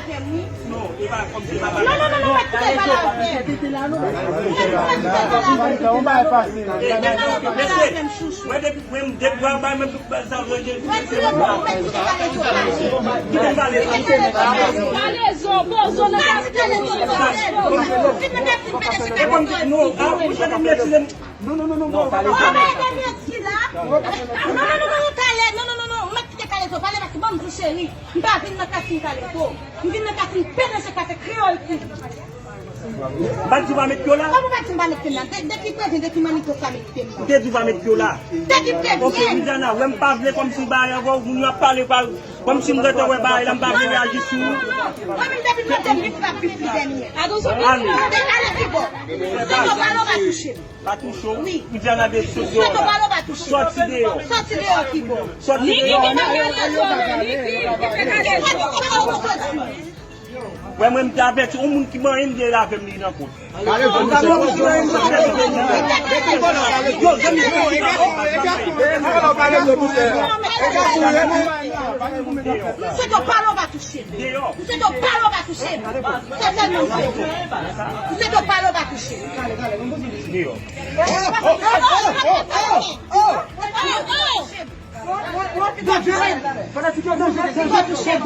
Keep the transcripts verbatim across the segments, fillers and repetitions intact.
avè m, wi. Non, e pa kòmsi e pa bagay. Non, non, non, non, pa kite l pale avè m. Mesye, mwen depi, mwen depi mwen menm tout baz sa mwen gen. Kite m pale. Kalezo, pozo nan kalezo. E kòmsi, non, a, ou chèche m retire m. Non, non, non, non, non. Ou pa ede Mèsi la. Non, non, non, non, non, Kale, non, non, non, non, ou mèt kite Kalezo pale paske ban m di cheri. M pa vin nan kasin Kalezo. M vin nan kasin P D G Kafe Kreyòl T V. M pa t di w pa met pye w la? Kòman w pa t di m pa met pye m la? De, de ki prevyen, de ki mannigo sa met pye m la? M te di w pa met pye w la. De ki prevyen? Ok, Widiana, wè m pa vle kòmsi bagay ankò, moun yo ap pale pa, kòmsi m gentan wè bagay la, m pa vle reyaji sou ou. Mwen menm depi m mete m bif la, bif li dènye. Ale. Ale, ale pi bò. Sòt ou pale w pa touche m. Pa touche w. Wi. Widiana de sòt deyò la. Sòt ou pale w pa touche m. Sòti deyò. Sòti deyò ki bò. Sòti deyò. Sòt ou pale w pa touche m. Wè mwen m te avèti yon moun ki manyen m gen avè m li nan kont. Yo, zanmi, Msye Dopalo pa touche m. Deyò. Msye Dopalo pa touche m. Se sèlman msye. Msye Dopalo pa touche m. Deyò. Pa touche m. Pa touche m. Pa touche m.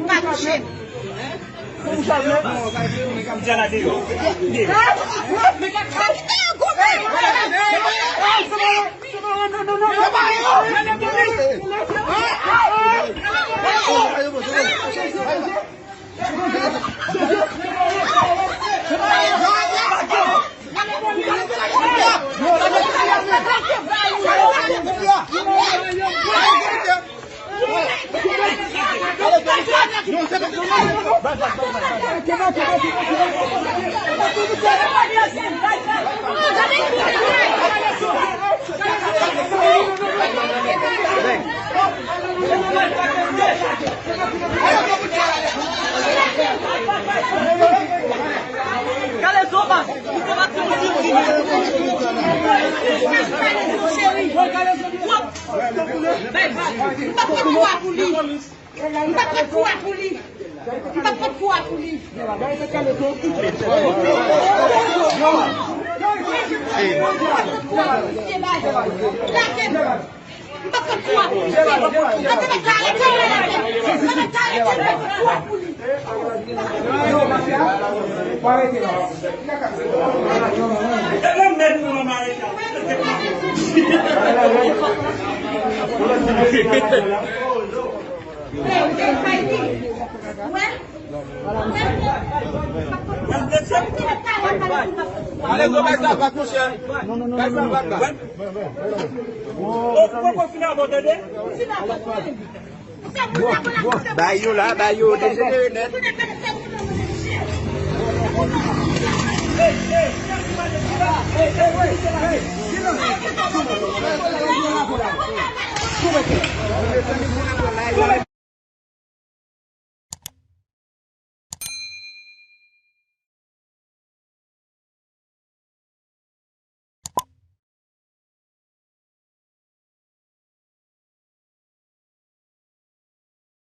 Pa touche m. Diana deyò. M pa pran kou a pou li. M pa pran kou a pou li. M pa pran kou a pou li. Lage m. M pa pran kou a pou li. Mwen te mèt arete l, mwen te mèt arete l, mwen te pran kou a pou li. Ba yo la, ba yo dejenere nèt.